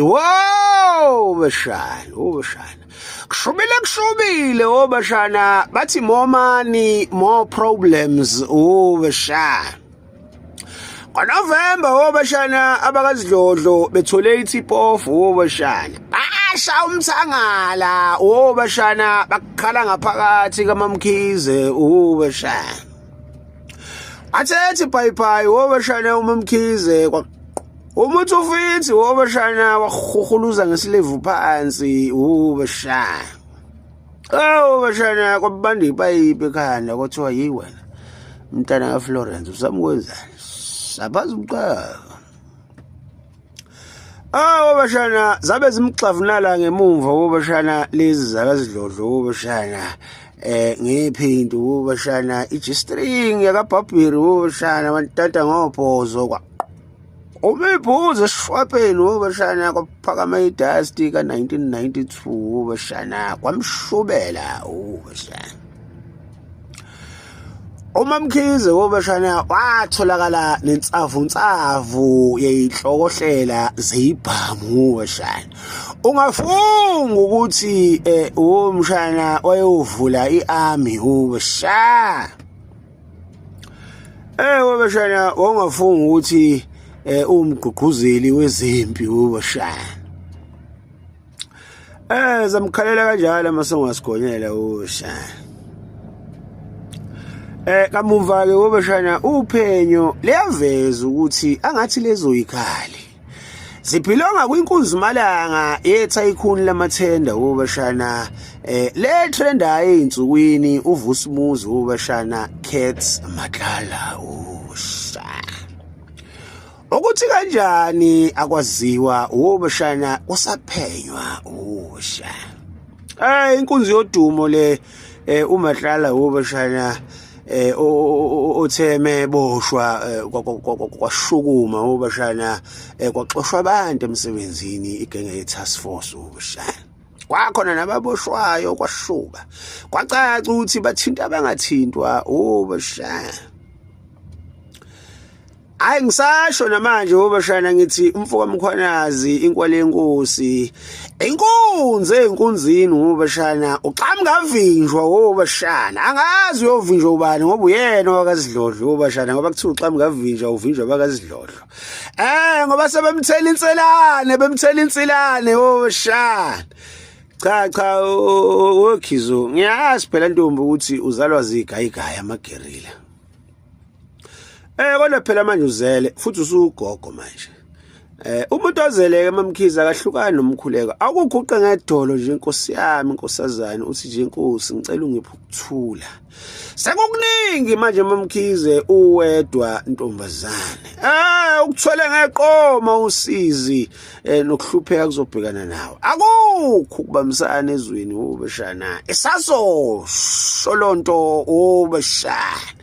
Wow bashana, oh bashana. Kushubile kushubile oh bashana, bathi more money, more problems oh bashana. NgoNovember oh bashana abakazidlodlo bethole i-tip off oh bashana. Basha umthangala oh bashana bakhala ngaphakathi kaMamkhize oh bashana. Athethi bhayibhayi wobashana uMamkhize umuthi ufithi wobashana wahuhuluza ngesilevu phansi ubashana. Oh bashana kwabanda ipayipi ekhanda kwathiwa yi wena mntana kaFlorence usamkwenzani sabazi umcaba. Ah wobashana zabe zimxavunala ngemumva wobashana lezi zakazidlodlo wobashana ngiphinto wobashana i-G-string yakabhabhiri wobashana bantanta ngobhozo kwa umibhuzo esishwapeni wobashana kwaphakama idust ka-1992 wobashana kwamshubela wobashana. UMamkhize wobashana watholakala nensavunsavu yeyinhlokohlela zeyibhamu wobashana. Ungafunga ukuthi eh umshana wayovula iarmy wobashana. Eh wobashana wongafunga ukuthi eh umgqugquzeli wezempi wobashana. Zamkhalela kanjalo amasongo asigonyela ushana. Kamuva ke wobashana uphenyo liyaveza ukuthi angathi lezo yikhali. Ziphilonga kwinkunzimalanga yethayikhuni lamathenda wobashana le trendayo einsukwini uVusimuzi wobashana Cats Matlala ushana. Ukuthi kanjani akwaziwa wobashana kusaphenywa usha. Inkunzi yodumo le uMatlala wobashana otheme boshwa kwashukuma wobashana kwaxoshwa abantu emsebenzini igenge ye task force wobashana. Kwakhona nababoshwayo kwashuba. Kwacaca ukuthi bathinta abangathintwa wobashana. Hayi ngisasho namanje wobashana ngithi umfo kaMkhwanazi inkwale yenkosi inkunzi enkunzini wobashana uxamu kavinjwa wobashana angazi uyovinjwa ubani ngoba uyena wakazidlodlo wobashana ngoba kuthiwa uxamu kavinjwa uvinjwa bakazidlodlo ngoba sebemthela inselane bemthela insilane wobashana. Cha cha wokhizo ngiyazi phela ntombi ukuthi uzalwa zigayigaya amagerila. Kodwa phela manje uzele futhi usugogo manje. Umuntu ozeleke mamkhize akahlukani nomkhuleko. Akuguqe ngedolo nje inkosi yami inkosazane uthi nje inkosi ngicela ungiphe ukuthula. Sekukuningi manje mamkhize uwedwa ntombazane. Ukuthwele ngeqoma usizi nokuhlupheka kuzobhekana nawe. Akukho ukubambisana ezweni ubeshana. Isazosho lonto ubeshana.